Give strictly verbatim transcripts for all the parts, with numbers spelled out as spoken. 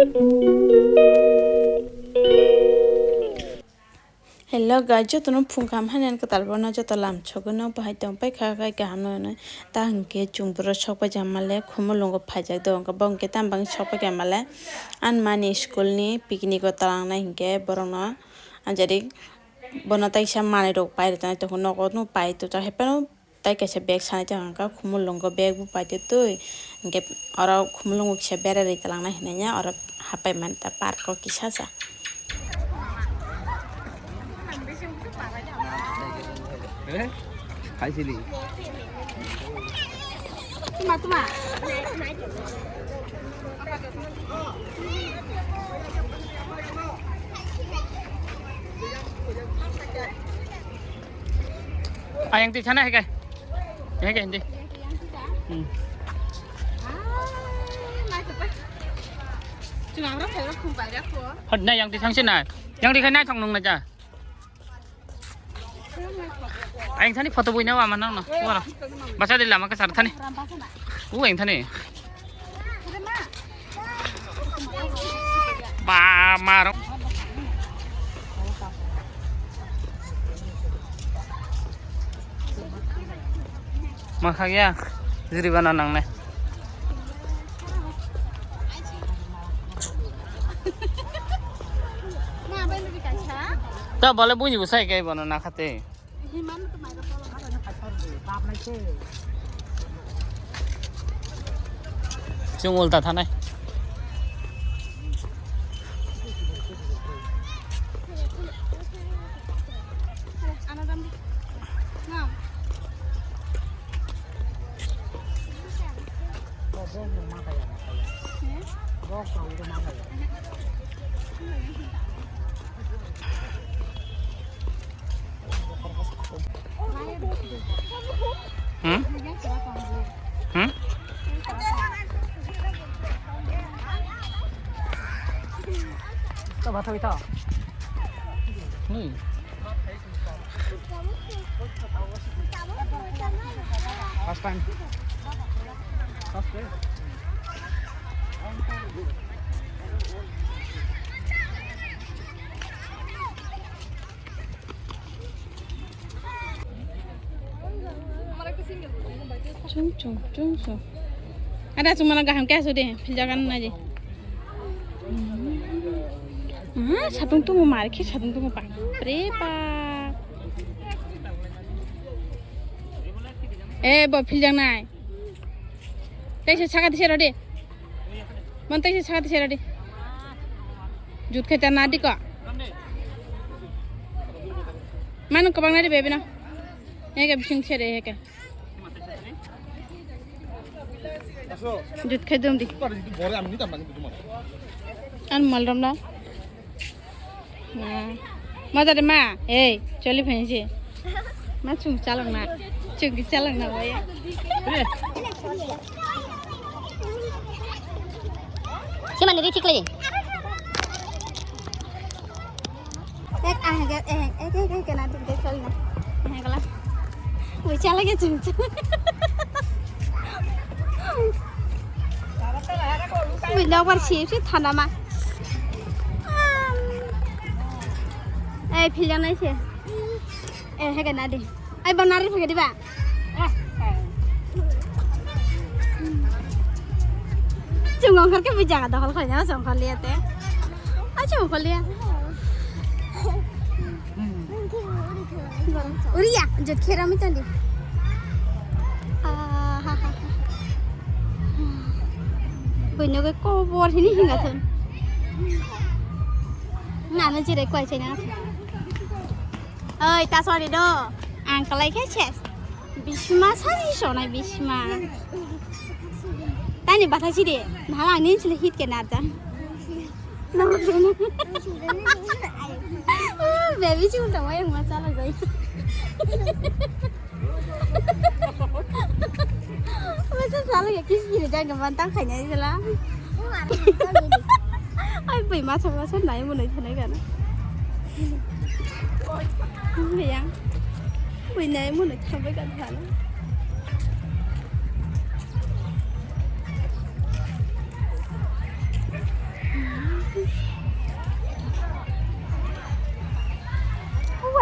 Hello guys, jotono phung kaham haino kwtal borokno joto lam sogwi no bahai tong pai kha, kha kaham no hwnwi. Ta hinkhe chwng borok sok pai jama le Khumulwngo phaijak do, hwnkhe bo hinkhe tamo bagwi sok pai kha male ani mani school ni picnic o twlangnai hinkhe borokno anjari bono taisa manwi rok pai rwthanai tongo, nogo no pai to ta haphano. Tai kaisa bag sanai tong kha, Khumulwngo bag bo paitwi twi. Hinkhe oro Khumulwngo kisa berai ri twlangnai hinwi ya, oro hapai mani ta park o kisa sa. Ayang ti sana hekai. Hekai hindi. Hmm. Hot na yang ti sangsi na. Yang ti khai na thong nung na ja. Ayang thani photo bui na wa manang no. Wala. Basa di lama ka sar thani. U ayang thani. Ba, marok. Makhak ya, jiri bana nangnai. Ta bole buini bwsai kai bono nakhate. Chwng ulta thanai. Hmm? Hmm? Ito ba, ito, ito. Nui. First time. First time. Chung chung chung chung. Ada cuma na gaham kaya sudah, piljakan aja. Ah, satung tungo mar khe satung tungo, bapre bap. Eh, bo piljaknai. Tei se saka tise rodi. Mon tei se saka tise rodi. Jut khe ta nadi ko. Manu kobang nadi bebe no. Heke bising sere heke. Jut khai dum di. An mal rom na. Na. Ma jade ma. Ei, choli phensi. Ma chung chalok na. Chung chalok na boy. Sima ni ri thik lai. Ek ang hege, eh, ek, ek, ek, kena duk dek kali na. Eh, kala. Wih, chala ke chung chung. Wih, nokbar si, si thanda ma. Eh, philya nai se. Eh, hege na di. Ai, bo nari phege diba? Chwng ongkhor khe bui jaga dokhol khlaina chwng khorliya te. Ai, chwng khorliya. Uriya, jot khera mi tandi. Ah, ha, ha, ha. Buino khe kobor hini hinga thun. Nana jire kwai chaina. Oi, ta sori do. Ang kalai khe ses. Bisma sari sonai bisma. Tani bathai sidi. Nala ang nin sile hit ke narja. Baby chul ta wayang ma chala jai. Masa sala ya kis kiri jaga mantang khaina jala. Ai bai masa masa nai mo nai thanai kana. Yang. Bai nai mo nai thanai kana.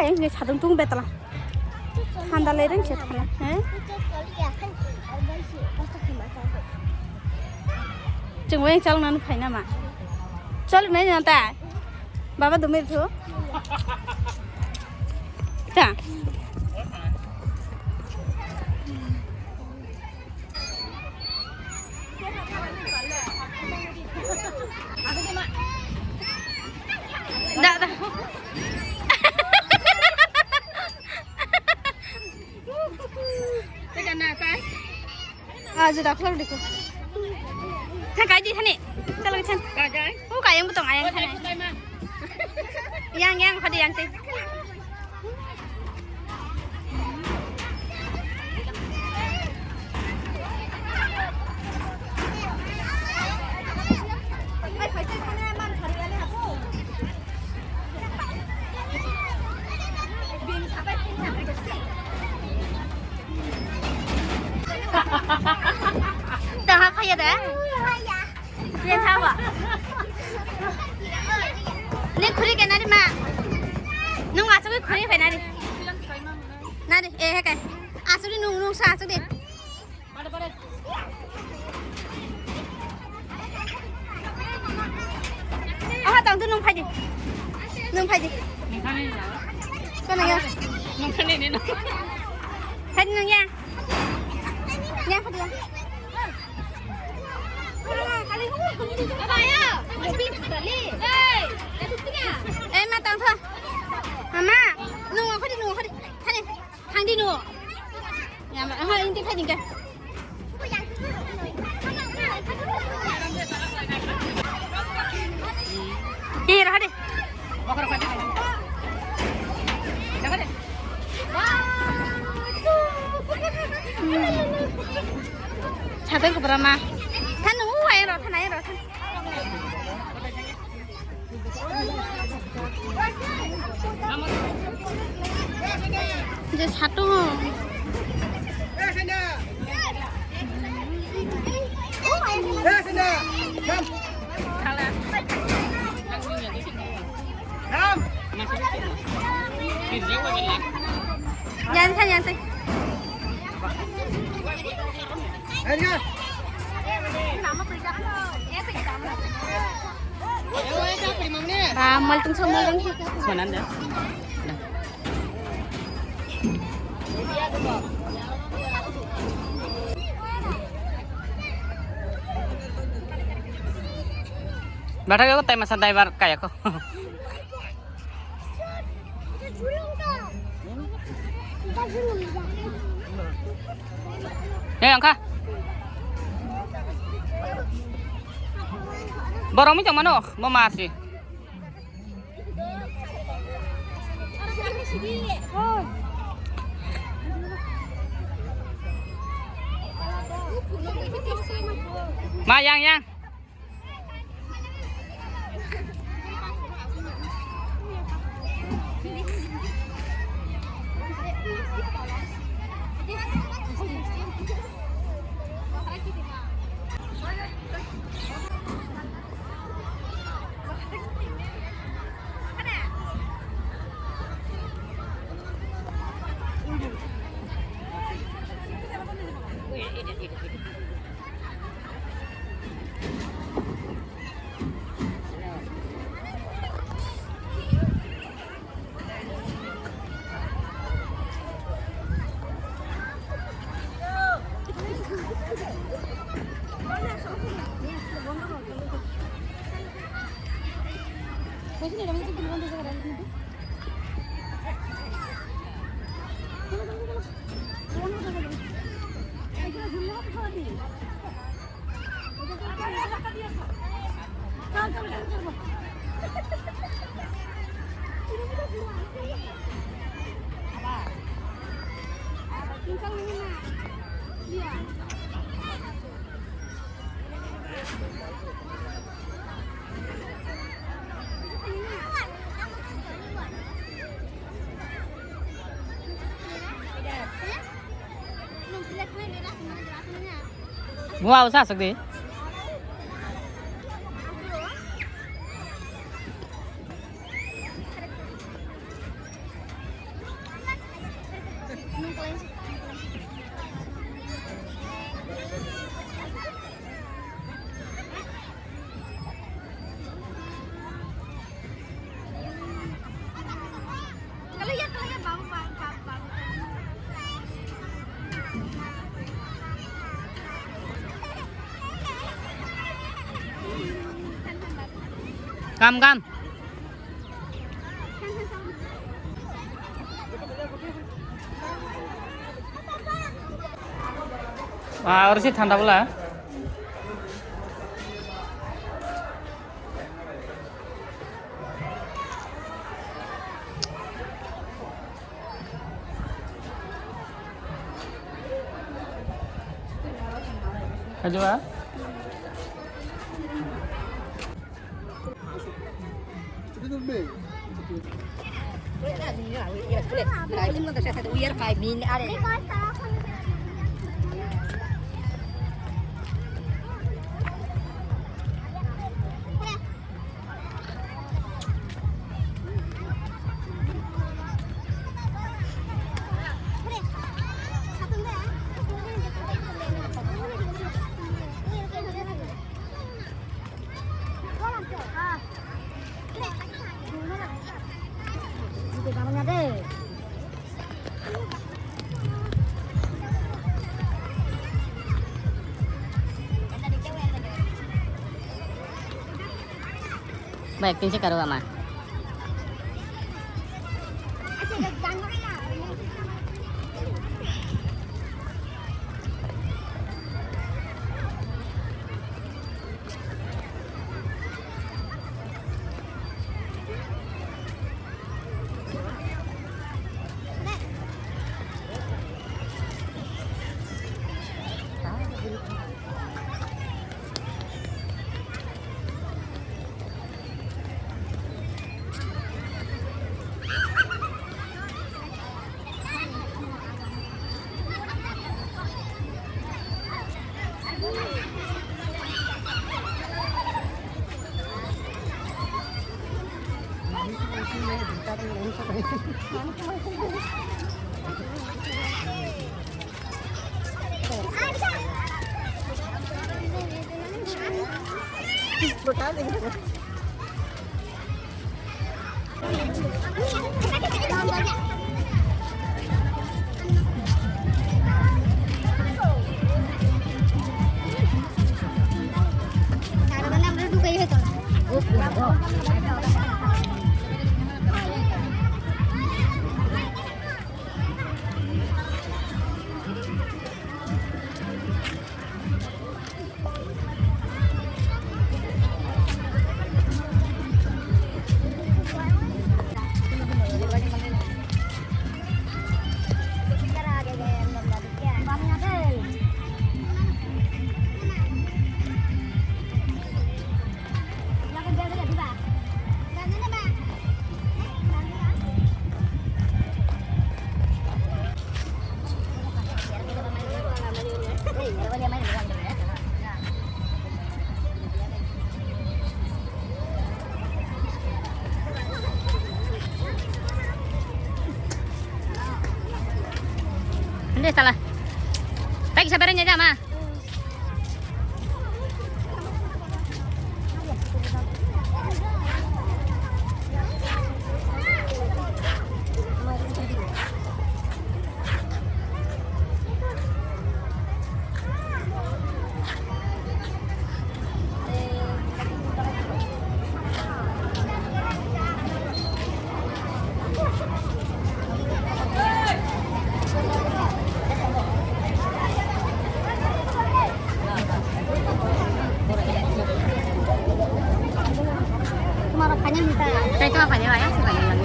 Ang ni sadung tung betala. Thanda le reng se thana, he? Chwng weng chalok nani phaina ma. Chalok nai na ta. Baba dumil thu. Ta. Da, da. Teka na kai. Ah, juda khulok dikho. Tha kai di thani. Chalo chan. Kai kai. U kai yang butong ayang thani. Yang, yang, khadi yang te. Taha khaya de? Yen thawa. Ni khuri ke nari ma. Nung asugwi khuri phai nari. Nari, eh, he kai. Asuri nung, nung sa asuri. Aha, tang tu nung phai di. Nung phai di. Kono ya? Phai di nung ya. Ya, phai di ya. Eh, ma tang tho. Mama, nung phai di, nung phai di. Phai di. Thang di no. Ya, ma, ha, inti phai di ka. Ni ra de. Chador ko bra ma. Than no, ai ro, than ai ro, than. Je satung. Yan sa, yan sa. Ba, mal tung sa, mal tung sa. Sanan da. Bathai ko tai masa daibar kaya ko. He, angkha. Borok mi tongmano, bo ma si. Ma yang yang. Wow, sa sagdi. Kam, kam. Ah, oro se thanda bwla. Kaijuba? Ba acting se karo ama. Hindi, salah. Pag sa barangay dama. Tei to paine bai, se paine bai.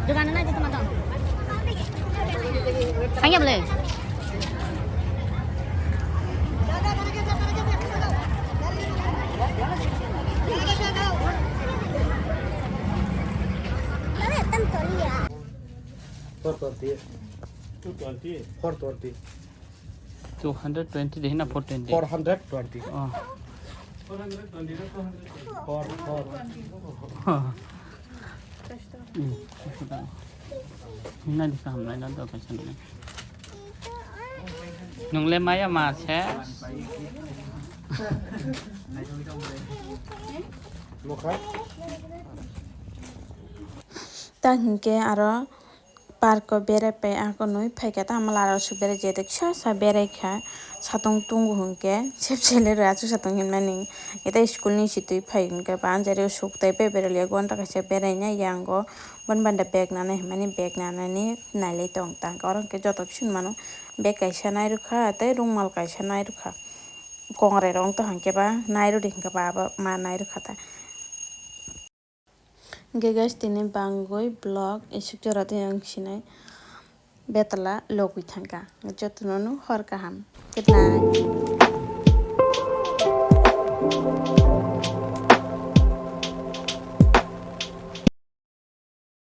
Dogan na dito mato. Kanya boleh. Four twenty. Two twenty. Four twenty. Two hundred twenty de na four twenty. Four hundred twenty. Oh. Four, four. Hmm. Nai di kaham nai na do kaisa nai. Nungle maya ma se. Ta hinkhe aro park o berai pai ako nui phaikha ta, amala aro se berai jete kisa sa berai kha, satung tungo hinkhe sep sele rw aswk satung hinmani. Eta school ni si twi phai hinkhe ba anjari o suk tai berai liya gonta kaisa berai nai yango. Bon banda bag nana hinmani, bag nanani nailai tong ta, oro hinkhe joto bisingo mano bag kaisa nai rwkha tei rungmal kaisa nai rwkha. Kongrai rok wngtong hinkhe ba nai rwdi hinkhe ba abo ma nai rwkha ta. Hinkhe guys, tini bangwi vlog isuk jora twi ang sinai betala logwi thangkha. Jotono no hor kaham. Good night.